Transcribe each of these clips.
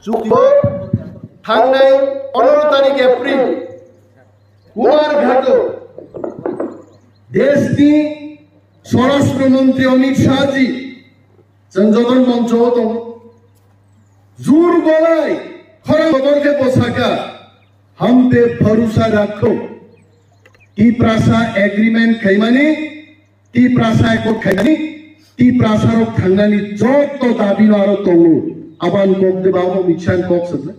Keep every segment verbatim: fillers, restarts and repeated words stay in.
Chukbo thangnai pondro tarik April Kumarghato deshni Swarashtra Mantri Amit Shah ji chwng joto moncho o tongo. Jur golai khorang bodol khe bwsaka, "Hum pe bharosa rakho." Tiprasa agreement khaimani, Tiprasa accord khaimani, Tiprasa rok thangnani joto dabi no aro tongo. Aban kok de babo miksan kok sokna.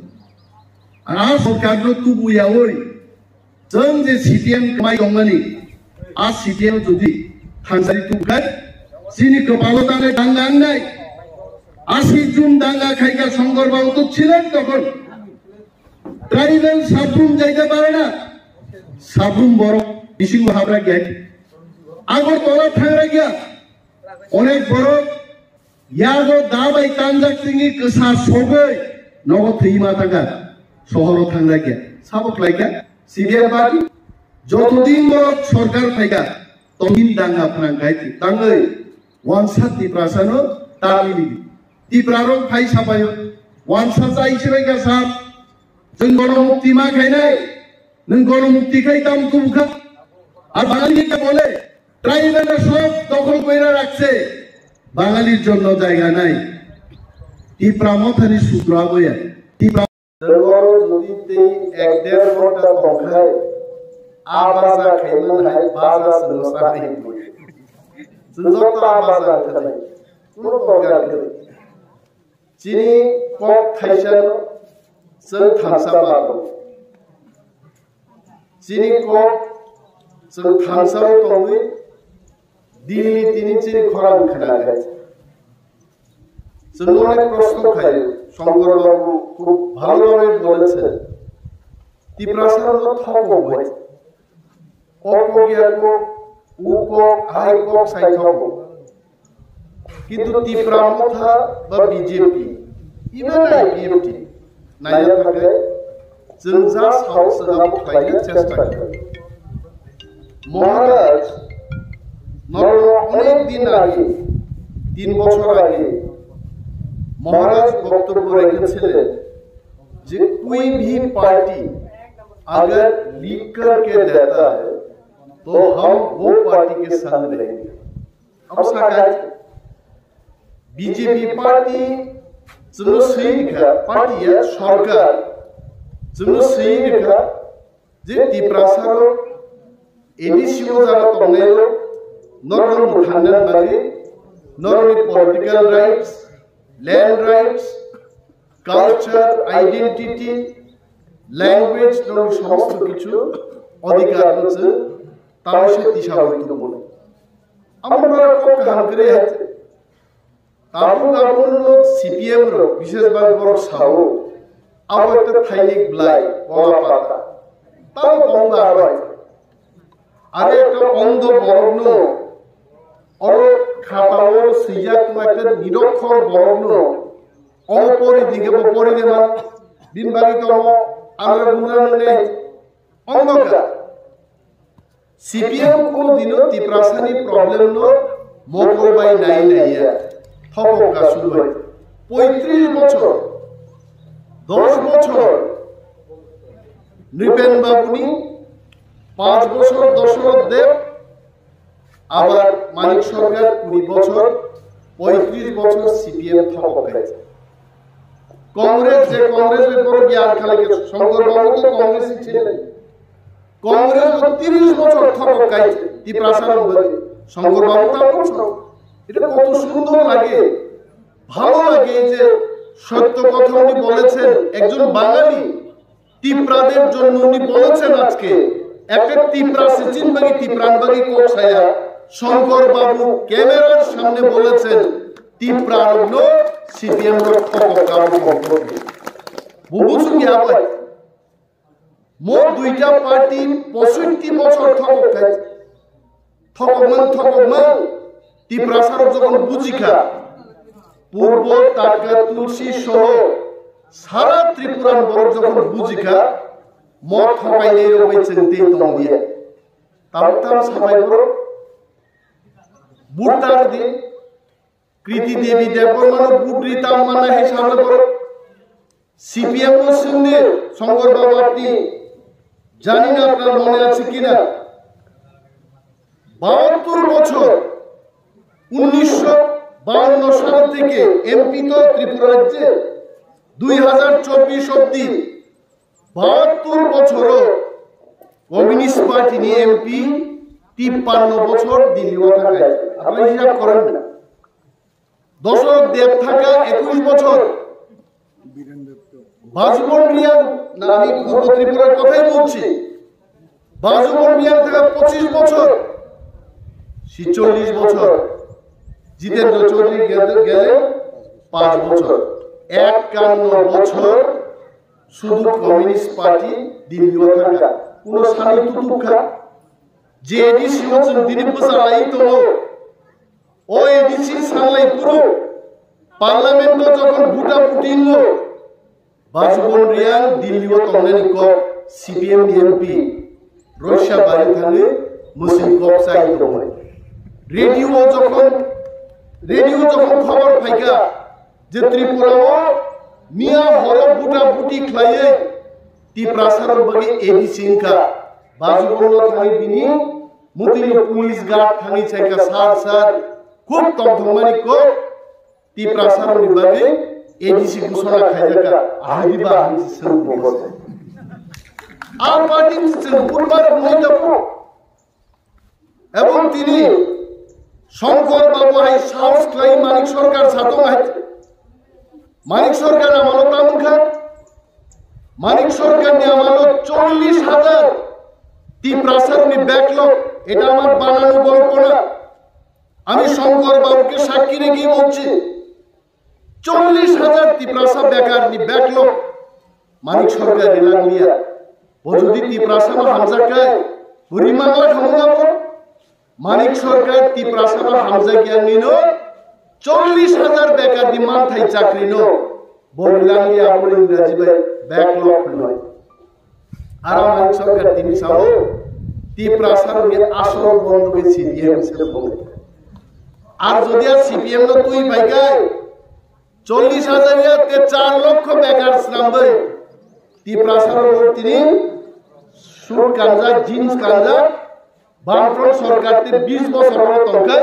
Ar a sorkar no tubu yaoi. Chwng je C P M kwmai tongmani, a C P M jodi thangsari tubukhai, chini kwpalo tangwi danga wngnai. Aswk jun danga khaikha Shankar Babu to chilen tokon. Tribal sabrum jaida barana, sabrum borok bisingo habra gya. Agartala thangra gya, onek borok yago da bai tanjak tini kwsa sogwi nogo thwima thangkha, sohoro thangra gya. Sabo khlaikha C P M party, jotodin borok sorkar phaikha, tongin danga phnang khai tangwi wansa Tiprasano tamini. Tiprarok phai sapaio, wansa chai sibai kha sab, chwng bono mukti ma khainai, nwng bono mukti khai tam tubukha. Ar Bangali ke bole, tribal সব দখল কইরা রাখছে, বাঙালির জন্য জায়গা নাই। Tipra Mothani sutro aboya, Tipra Oro jodi tei ek der ghonta tongkhai, a baja khaimani hai baja chwngno chahai hinwi. Chwng joto a baja wngkha nai, kuno dorkar kwrwi. Chini kok thaisano chwng thansa manwi. Chini kok chwng thansa tongwi, Dilli tini chini khorang khna khai. Chwng onek proshno khai, Shankar Babu khub bhalo bhabe boleche. Tiprasa no thokok bai. Kok kok ya kok, u kok, ai kok sai thokok. Kintu Tipra Motha ba B J P, even I P F T, naiya thangkhe chwng ja sao chwng abo khlaina chesta khlai. মহারাজ নরো অনেক দিন আগে, তিন বছর আগে মহারাজ বক্তব্য রেখেছিলেন যে कोई भी पार्टी अगर लिख करके देता है तो हम वो पार्टी के संग रहेंगे। Abo sakha B J P party chwngno swi rikha, party ya sorkar chwngno swi rikha je Tiprasa rok A D C o jara tongnai rok norokno mwthangna bagwi norokni political rights, land rights, culture, identity, language, norokni somosto kichu odhikar no chwng taoise tisawi tongmano. Amo norok kok kaham kwrwi hai. Tabuk abono C P M rok, bishes bhag borok sao, abo ekta thailik blai, bola pata. Tamo tongba aro hai. Are ekta ondo borokno, oro khatao swijak tongma ekta nirokkhor borokno, omo pori dikhe bo pori de man, bini bagwi tongo, angra gungra nwngnai, ondo ka. C P M kuno dino Tiprasani problem no mokol bai nai naiya. Thokok kasuk bai. Poitris bochor, dos bochor Nripen Babuni, panch bochor Dosoroth Deb, abar Manik Sorkar kuri bochor, poitris bochor C P M thokok khaijak. Congress je Congress bai borok giyan khalai khe Shankar Babu to Congress ni chini. Congress bo tiris bochor thokok kai Tiprasa rok bai Shankar Babu ta bochor. এটা কত সুন্দর লাগে, ভালো লাগে যে সত্য কথা উনি বলেছেন, একজন বাঙালি তিপ্রাদের জন্য উনি বলেছেন আজকে একটা তিপ্রা সিচিন বাগি তিপ্রান বাগি কোকসায়া শঙ্কর বাবু ক্যামেরার সামনে বলেছেন তিপ্রার জন্য সিপিএম বুঝুন কি আবার মোট দুইটা পার্টি পঁয়ষট্টি বছর থককে থকমান থকমান তিপ্রাসার যখন বুঝিকা পূর্ব টাকা তুলসী সহ সারা ত্রিপুরার বড় যখন বুঝিকা মত ঠকাইলে রকমে চিনতেই তমলিয়া তাম তাম সামাই বড় বুটার দি Kriti Devi Debbarmano vote ri tamo mannai hai samle borok C P M no swngdi, Shankar Babu, apni jani na, apnar mone ache ki na? বাহাত্তর বছর, উনিশশো বাহান্ন সাল থেকে এমপি তো ত্রিপুরা রাজ্যে দুই হাজার চব্বিশ অব্দি বাহাত্তর বছরও কমিউনিস্ট পার্টি ni এমপি তিপ্পান্ন বছর দিল্লি থাকায়। আপনারা হিসাব করেন না। দশক দেড় থাকা একুশ বছর। বাজুবন রিয়াং, না, আমি পূর্ব ত্রিপুরার কথাই বলছি। বাজুবন রিয়াং থাকা পঁচিশ বছর, ছেচল্লিশ বছর। জিতেন্দ্র চৌধুরী গেলে, গেলে পাঁচ বছর। একান্ন বছর শুধু কমিউনিস্ট পার্টি দিল্লিও থাকা। কোনো স্বামী তুতুক্ষা, যে এডিসি ও চুন্দিনী পোষা লাই তো, O A D C sanglai phuru, parliament o jokhon buta buti wngo, Bajubon Reang Delhi o tongnani kok C P M ni M P Roisa bari thangwi mwswi kok chai tongmani. Radio o jokhon, radio o jokhon khobor phaikha je Tripura o miya horo buta buti khlaiwi Tiprasa rok bagwi A D C wngkha, Bajubon no thangwi bini Mutino police guard thangwi saikha, "Sir, sir, khub tongthokmani kok, Tiprasa rokni bagwi A D C ghosona khaijakha, ahai diba?" Ahai se swng tongo. A party ni chwng budbar wngwi tongo. Ebong tini Shankar Babu hai sahos khlai Manik Sarkar satong hai. Manik Sarkar amalo tamo wngkha? Manik Sarkar ni amalo chollish hajar Tiprasa rokni backlog, eta amar banano golpo na. Ami Shankar Babu ke sakki rinwi bongchi. Chollish hajar Tiprasa bekar ni backlog Manik Sarkar ni langlia. Bo jodi Tiprasa no hamjak khe, puri mangla khamung abo. Manik Sarkar Tiprasa no hamjak yang nino chollish hajar bekar ni manthai chakri no bo langlia, bo Ingraji bai backlog noi. Aro Manik Sarkar tini sao, Tiprasa rokni asol bondhuk khe C P M se bondhuk. Ar jodi a C P M no twi pai kai, chollish hajar ya te char lokho bekar swnamdoi. Tiprasa rok tini suit kanjak, jeans kanjak, Bamfront Sarkar te bis bosor o tongkha,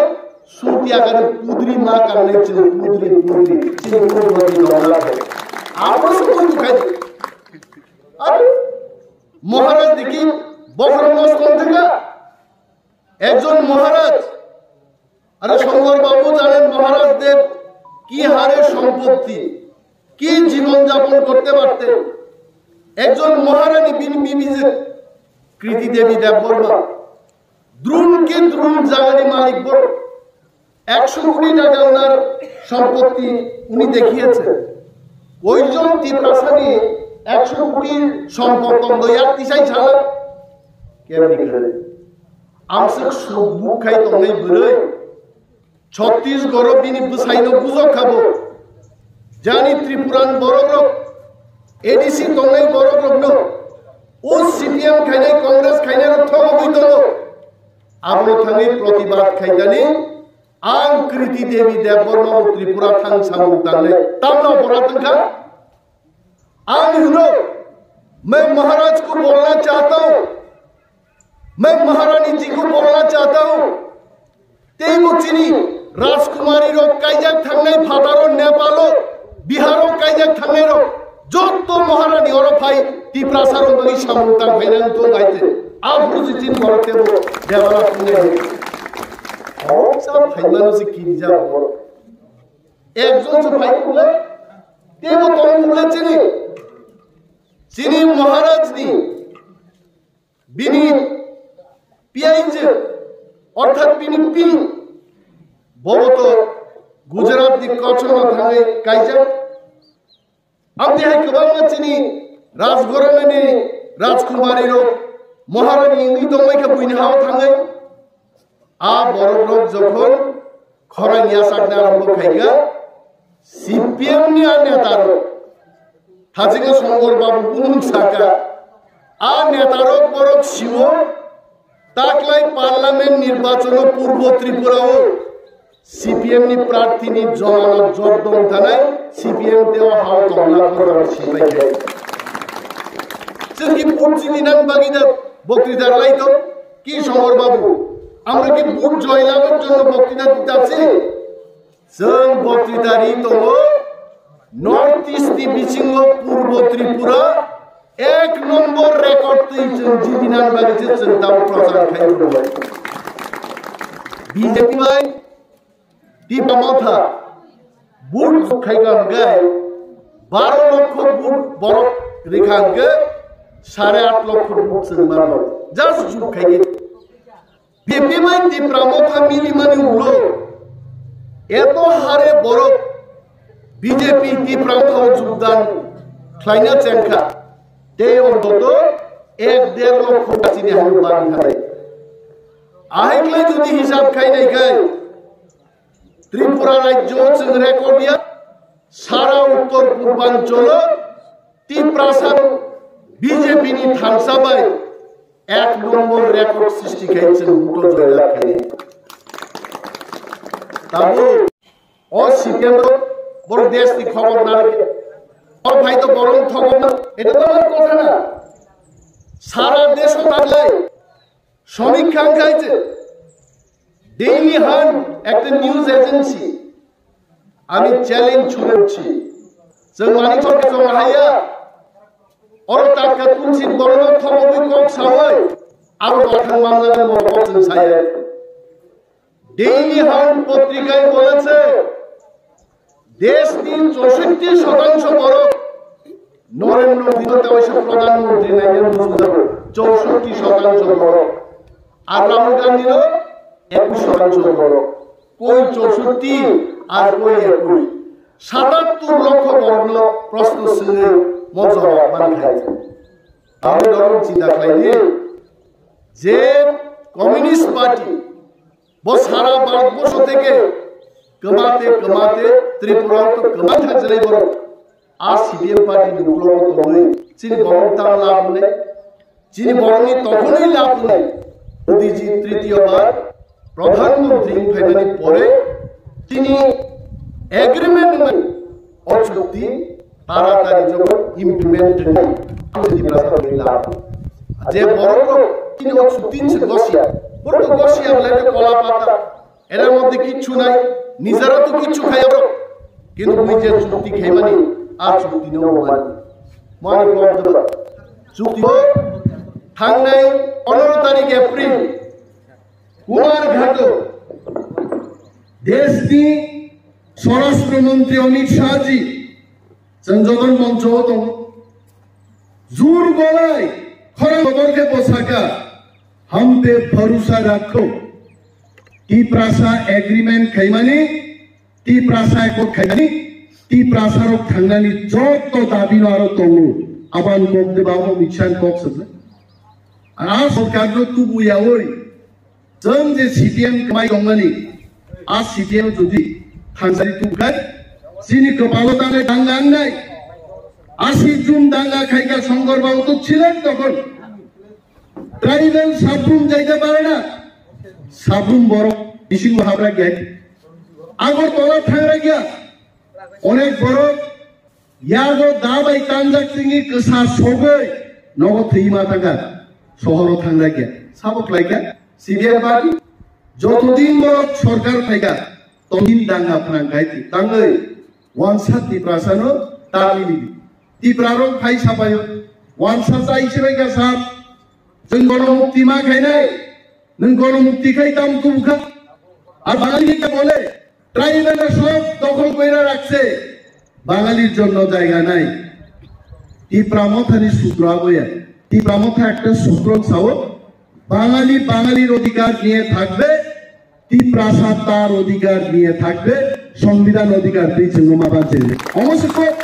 suit yakari pudri ma kangnai chini pudri, pudri, chini pudri dongla. Abo se pudri khai. Are, মহারাজ দেখি বখরম নষ্ট হন থেকে একজন মহারাজ, আরে শঙ্কর বাবু জানেন মহারাজদের কি হারে সম্পত্তি, কি জীবনযাপন করতে পারতেন। একজন মহারানী বিন বিবি যে কৃতি দেবী দেববর্মা, দ্রুন কে দ্রুন জাগানি মালিক বড়। একশো কোটি টাকা ওনার সম্পত্তি উনি দেখিয়েছেন। ওইজন তিপ্রাসানি একশো কোটি সম্পদ দয়া তিসাই ছাড়া কেমনি করে? Amswk suk buk khai tongnai bwrwi Chhattisgarh o bini bwsaino bujok kha bo. Jani Tripuran borok rok, A D C tongnai borok rokno o C P M khainai, Congress khainai rok thogogwi tongo. Abono thangwi protibad khaidani, ang Kriti Devi Debbarma bo Tripura thang samung tangnai. Tamno bora tongkha? Ang hino, मैं महाराज को बोलना चाहता हूँ, मैं महारानी जी को बोलना चाहता हूँ। Teibo chini Rajkumari rok kaijak thangnai phataro Nepal o, Bihar o kaijak thangnai rok, jotto Maharani oro phai Tiprasa rok bagwi samung tang phainai wng tong hai te. Aphuru si chini borok teibo develop wngnai hai. Khoroksa phaimano se kinijak borok. Ekjon se phai kule, teibo tong kule chini. Chini Maharaj ni bini P I J, orthat bini pin, bobo to Gujarat ni Kachchno thangwi kaijak. Amtwi hai kwbangma chini Rajghoranani Rajkumari rok Maharani wngwi tongbai kha buini hao thangwi. A borok rok jokhon khorang yachakna arombo khaikha, C P M ni a neta rok, thachikhe Songkor Babu bumung saka, a neta rok borok siwo taklai parliament nirbachon o Purbo Tripura o C P M ni prarthi ni jomano jot dong tanai, C P M teo hao tongna khorang sipai khe. Chwng ki vote chini nang bagwi da boktwita lai to ki Songor babu? Amra ki vote joy labar jonno boktwita dita si? Chwng boktwita ri tongo, North East ni bisingo Purbo Tripura ek nombor record twi chwng jidi nang bagwi se chwng tamo prochar khai tongo. B J P bai Tipra Motha vote khai ka hwnkhe baro lokho vote borok rikha hwnkhe sare at lokho vote chwng mano. Just juk khai khe. B J P bai Tipra Motha milimani ulo eto hare borok B J P Tipra Motha o jogdan khlaina chengkha, tei ontoto ek der lokho chini hai bang hai. Ahai khlai jodi hisab khainai khai Tripura rajyo chwng record ya, sara uttor purbanchalo Tiprasa B J P ni thansa bai ek nombor record srishti khai chwng buto joyla khai. Tabu o C P M ro bor desh ni khobor na rikhe. O bhai to borom thogok na, eta to amar kotha na. Sara desh o thanglai সমীক্ষা আঙ্কাইছে daily hunt একটা news agency. আমি চ্যালেঞ্জ ছুড়ে উঠছি, যে মানিক সরকার জমা হাইয়া অর টাকা তুলসি বড় থমবি কক সাওয়াই আরো দখান মামলা মতো করছেন সাইয়া। ডেইলি হান্ট পত্রিকায় বলেছে দেশটি চৌষট্টি শতাংশ বরফ। নরেন্দ্র মোদী তো ওই সব প্রধানমন্ত্রী নাই, আমি বুঝতে পারবো। চৌষট্টি শতাংশ বরফ। আর রাহুল গান্ধীরও একুশ শতাংশ বরফ। কই চৌষট্টি আর কই একুশ? সাতাত্তর লক্ষ বরফ প্রশ্ন শুনে মজা অপমান খাইছে। আমি ধরুন চিন্তা খাইনি যে communist party Bo sara Bharatborsho theke kwmate kwmate Tripura o to kwma thajlai borok. A C P M party ni uklogo tongwi chini borok tang labwnai, chini borokni tokhonwi labwnai. Modi ji tritiyo bar Pradhan Mantri wng phaimani pore chini agreement wngmani o chukti taratari jogo implement wngmani. Ang Tiprasa wngwi labwnai. Je borok chini o chukti se gosiya, borok gosiya belai kola pata. এটার মধ্যে কিচ্ছু নাই, নিজেরা তো কিচ্ছু খাই আমরা, কিন্তু ওই যে চুক্তি খাইমানি আর চুক্তি নেওয়া মানে মানে বলতে পারে চুক্তি থাংনাই পনেরো তারিখ এপ্রিল কুমারঘাট দেশটি স্বরাষ্ট্রমন্ত্রী অমিত শাহজি চন্দ্রদন মঞ্চ হতো জোর গলায় খরা খবরকে পোশাকা হামতে ভরসা রাখো। Tiprasa agreement khaimani, Tiprasa accord khaimani, Tiprasa rok thangnani joto dabi no aro tongo. Aban kok de babo miksan kok sokle. Ar a sorkar no tubu yaoi. Chwng je C P M kwmai tongmani, a C P M jodi thangsari tubu khai, chini kwpalo tanai danga wngnai. Asi jun danga khaika Songkor babu to chilen tokon. Tribal sabrum jaita pare na, sabrum borok bisingo habra gya. Agartala thangra gya, onek borok yago da bai tanjak tini kwsa sogoi nogo thwi ma thangkha, sohoro thangra gya. Sabo khlaikha C P M party, jotodin borok sorkar phaikha, todin danga phnang khai tangwi wansa Tiprasa no tangwi. Tipra rok phai sapayo, wansa chai sibai ka sap, chwng gono mukti ma khainai, nwng gono mukti khai tam kubukha, ar Bangali ka bole, tribal ra sob dokhol koira rakhse, Bangalir jonno jaiga nai. Tipra Mothani sutro aboya, Tipra Motha ekta sutro sao, Bangali Bangalir odhikar niye thakbe, Tiprasa tar odhikar niye thakbe, Songbidhan odhikar twi chwngno ma banchini. Omo se kok,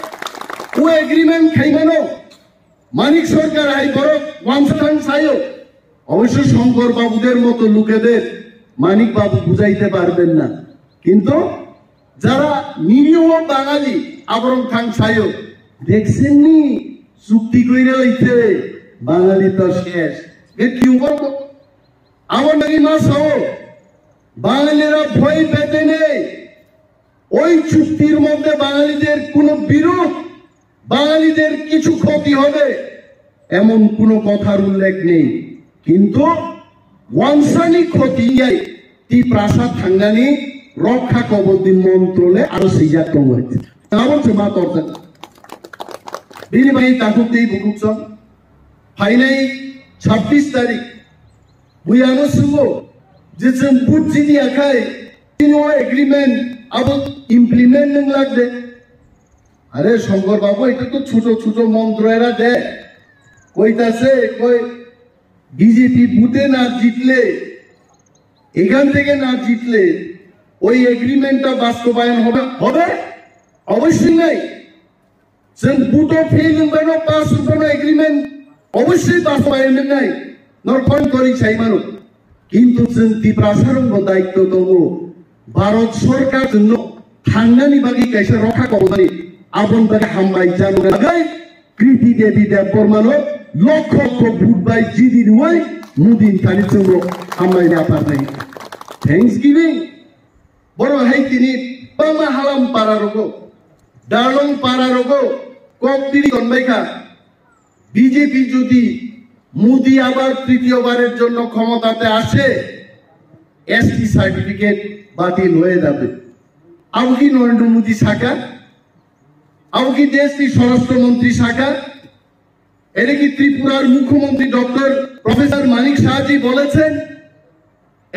o agreement khaimano, Manik Sarkar hai borok wansa thang sayo. অবশ্য শঙ্কর বাবুদের মতো লোকেদের মানিক বাবু বুঝাইতে পারবেন না, কিন্তু যারা নিরীহ বাঙালি আবরং থাং সায়ো দেখছেননি চুক্তি কইরা লইতে বাঙালি তো শেষ। এ কি বলবো? আমার নাকি মা সাও বাঙালিরা ভয় পেতে নেই। ওই চুক্তির মধ্যে বাঙালিদের কোনো বিরোধ, বাঙালিদের কিছু ক্ষতি হবে, এমন কোনো কথার উল্লেখ নেই। কিন্তু ওয়ানসানি ক্ষতি, তিপ্রাসা থাংনানি রক্ষা কবচনি মন্ত্রলে আরো সিজা কম হয়েছে। Abo chuma torta. Bini bai takuk tei bukuk song. Phainai chabbish tarik. Buyano sungo. Je chwng vote jidi akhai, tini o agreement abo implement nang lagde. আরে শঙ্কর বাবু, এটা তো ছোট ছোট মন্ত্র এরা দেয়। কইতাছে, কই বিজেপি বুথে না জিতলে, এখান থেকে না জিতলে ওই এগ্রিমেন্টটা বাস্তবায়ন হবে? হবে? অবশ্যই নাই। Chwng buto fail wngbaino pass wngbaino agreement obviously bastobayan wngnai, norok phone kori sai mano. Kintu chwng Tiprasa rokbo daitto tongo. Bharat Sarkar chwngno thangnani bagwi kaisa rokha kobodani, aboni bagwi hambai chano bagwi Kriti Devi Debbarmano lokho lokho vote bai jidi rwui Modi thani chwngno hambai napharnai. Thanksgiving. Borok hai tini bangma halam para rogo, Darlong para rogo, kok biri tonbai kha. BJP যদি মোদি আবার তৃতীয়বারের জন্য ক্ষমতাতে আসে, ST certificate বাতিল হয়ে যাবে। Abo ki Narendra Modi saka? Abo ki দেশটি স্বরাষ্ট্রমন্ত্রী saka? এটা কি ত্রিপুরার মুখ্যমন্ত্রী ডক্টর প্রফেসর মানিক সাহাজি বলেছেন?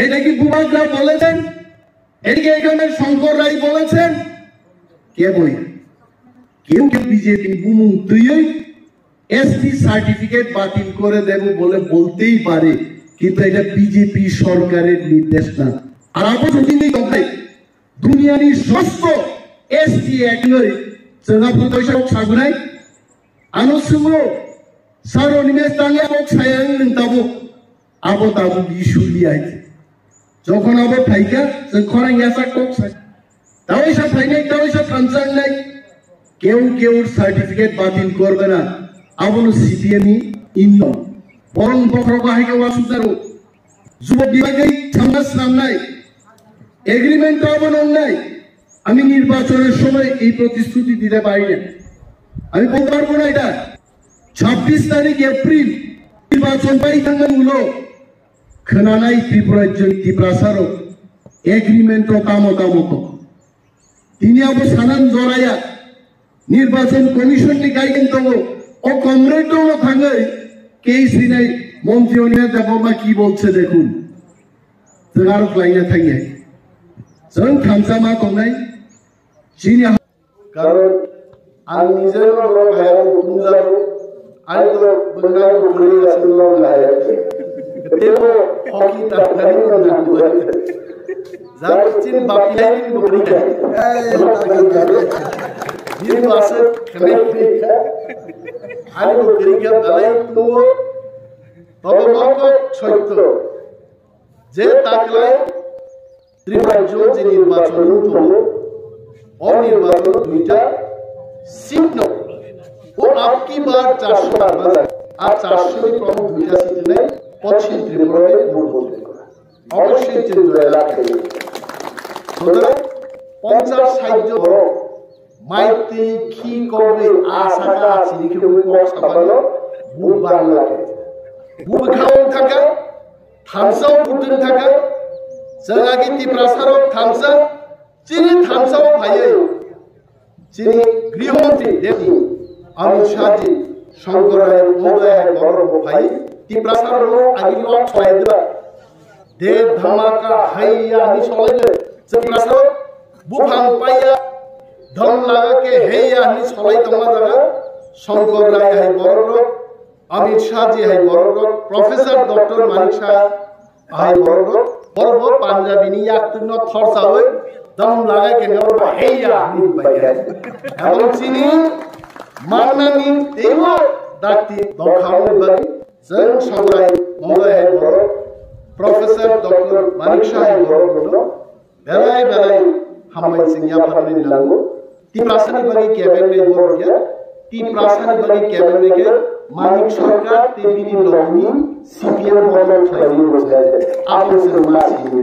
এটা কি বুবাগ্রা বলেছেন? এটা কি এখানে শঙ্কর রায় বলেছেন? কেউই, কেউ কেউ BJP bumung twiwi ST certificate বাতিল করে দেব বলে বলতেই পারে, কিন্তু এটা বিজেপি সরকারের নির্দেশ না। Ar abo jodi ni tongthai, duniyani sosto S T Act noi, chwng abo kaisa kok sagunai. Ano swnglo, saro nimes tangya kok saya nwng tabuk. Abo tabuk issue liyai. Jokhon abo phaikha, chwng khorang yasa kok sai. Tawaisa phainai, tawaisa thansa wngnai. Keu keu certificate batil korbe na. Abono C P M ni inno. Borong bokhorok bahai khe wasuk jaro. Jubok bibagwi samna swnamnai, agreement to abo nongnai. আমি নির্বাচনের সময় এই প্রতিশ্রুতি দিতে পারি না। আমি বলতে পারবো না এটা। ছাব্বিশ তারিখ এপ্রিল নির্বাচন পাই থাকবেন উলো। খোনানাই ত্রিপুরার জন্য ত্রিপুরা সারো এগ্রিমেন্ট তো তামো তামো তো। Tini abo sanan joraya nirbachon commission ni guideline tongo. O comrade rokno thangwi kei sinai montri Onimet Debbarma ki bolche dekhun. Chwng aro khlaina thangnai. Chwng thansa ma tongnai. Chini ha- Karon ang nijero rok hai ang tungjago. Ani to bwkha bwkha ya sung long hai. Tebo hoki ta thani na na. Jar chin bapilai ni bwkha. Ni basa khnai. Ani bwkha ka balai tu. Tobo moko soitto. Je taklai Tripura rajyo je nirbachon wng tongo, o nirbachon duita seat no, o abki bar charso bar bazar, a charso ni prom duita seat nai Poschim Tripura ke vote bol. Oboshoi chwng jora lakhai. Sutrang ponchas sait jon borok maitwi khi kobwi a saka a sini khe ui kok samano vote bang lakhe. Vote kha wng thangkha, thamsa o vote wng thangkha, chwng agi Tiprasa rok thamsa, chini thamsa o phaiwi chini Grihomontri Deputy Amit Shah ji, Shankar Rai Mohoday hai borok bo phai, Tiprasa rok agi lok khlai diba. De dhamaka haiya hwnwi solai le, Tiprasa rok buphang paiya, dham laga ke heiya hwnwi solai tongma jaga, Shankar Rai hai borok rok, Amit Shah ji hai borok rok, Professor Doctor Manik Saha, Ahai borok rok, borok bo Punjabi ni yaktwk no thorsawi dam lagai khe borok bo heiya hwnwi bai khe. Ebong chini mannani teibo dakti dokha wngwi bai chwng Songrai Mohoday hai borok, Professor Doctor Manik Saha hai borok rok no belai belai hambai chwng yapharwi nango. Tiprasa ni bagwi kebeng ni borok ya, Tiprasa ni bagwi kebeng ni khe Manik Sarkar tei bini logni C P M bodol khlaiwi rwjak. Abo se ma sini.